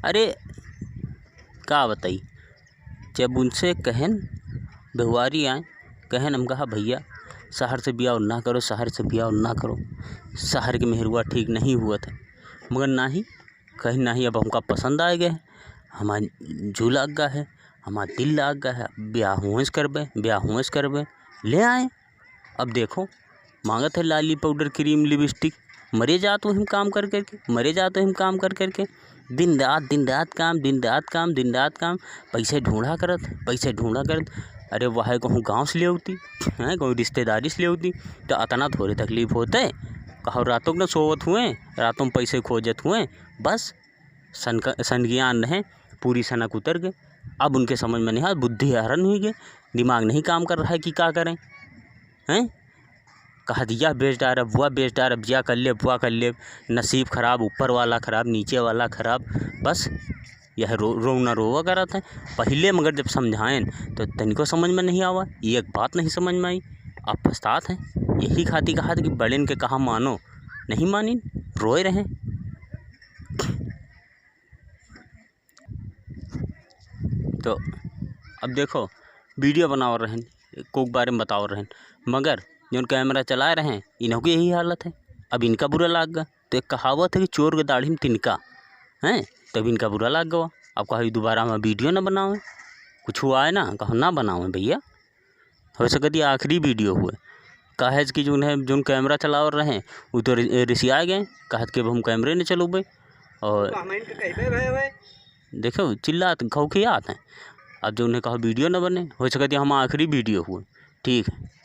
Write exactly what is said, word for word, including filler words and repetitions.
अरे, का बताई, जब उनसे कहन, बेहुआरी आए, कहन, हम कहा, "भइया, शहर से बियाह ना करो, शहर से बियाह ना करो, शहर के मेहरुआ ठीक नहीं हुआ था।" मगर नाही, कहीं नाही, अब हमका पसंद आए गए, हमार जू लाग गा है, हमार दिल लाग गा है, अब बियाह हुएस करबे, बियाह हुएस करबे, ले आए। अब देखो, माँगत है लाली, पाउडर, क्रीम, लिपस्टिक, मरे जात वही में काम कर करके, मरे जात वही में काम कर करके, दिन रात, दिन रात काम, दिन रात काम, दिन रात काम, पैसे ढूँढा करत, पैसे ढूँढा करत। अरे, वह कहूँ गाँव से लेवती, हैं, कहूँ रिश्तेदारी से लेवती, तो अतना थोड़े तकलीफ होते। कहो रातों के न सोवत हुए, रातों में पैसे खोजत हुए, बस सनक-, सनगियान रहे, पूरी सनक उतर गए। अब उनके समझ में नहीं आया, बुद्धि हरण हुई गए, दिमाग नहीं काम कर रहा है कि का करें, हैं? कहा दिया बेच डार, अब हुआ बेच डार, अब या कर ले, अब हुआ कर ले, नसीब खराब, ऊपर वाला खराब, नीचे वाला खराब, बस यह रो-, रोना रोवा करत है। पहिले मगर जब समझाएन तो तनिको समझ में नहीं आवा, एक बात नहीं समझ में आई, अब पछतात हैं। यही खातिर कहा था कि बड़ेन के कहा मानो, नहीं मानिन, रोए रहे। तो अब देखो, वीडियो बनावत रहेन, कोक बारे में बतावत रहेन, मगर जौन कैमरा चलाए रहें, इन्हों की यही हालत है। अब इनका बुरा लाग गा, तो एक कहावत है कि चोर के दाढ़ी में तिनका, हैं, तब इनका बुरा लाग गवा। अब कहा, "दोबारा हम वीडियो ना बनावें, कुछ हुआ है ना?" कहा, "ना बनावें भइया, हो सकत ये आखिरी वीडियो हुए।" काहे कि जौन है, जौन कैमरा चलावत रहें, वो तो रि-, रिसिया गए, कहत कि अब हम कैमरे न चलौबे। और तो हम इनके कहबे भए हुए। देखो, चिल्लात, खौखियात हैं। अब जौन है, कहा वीडियो न बने, हो सकत ये हम आखिरी वीडियो हुए। ठीक है,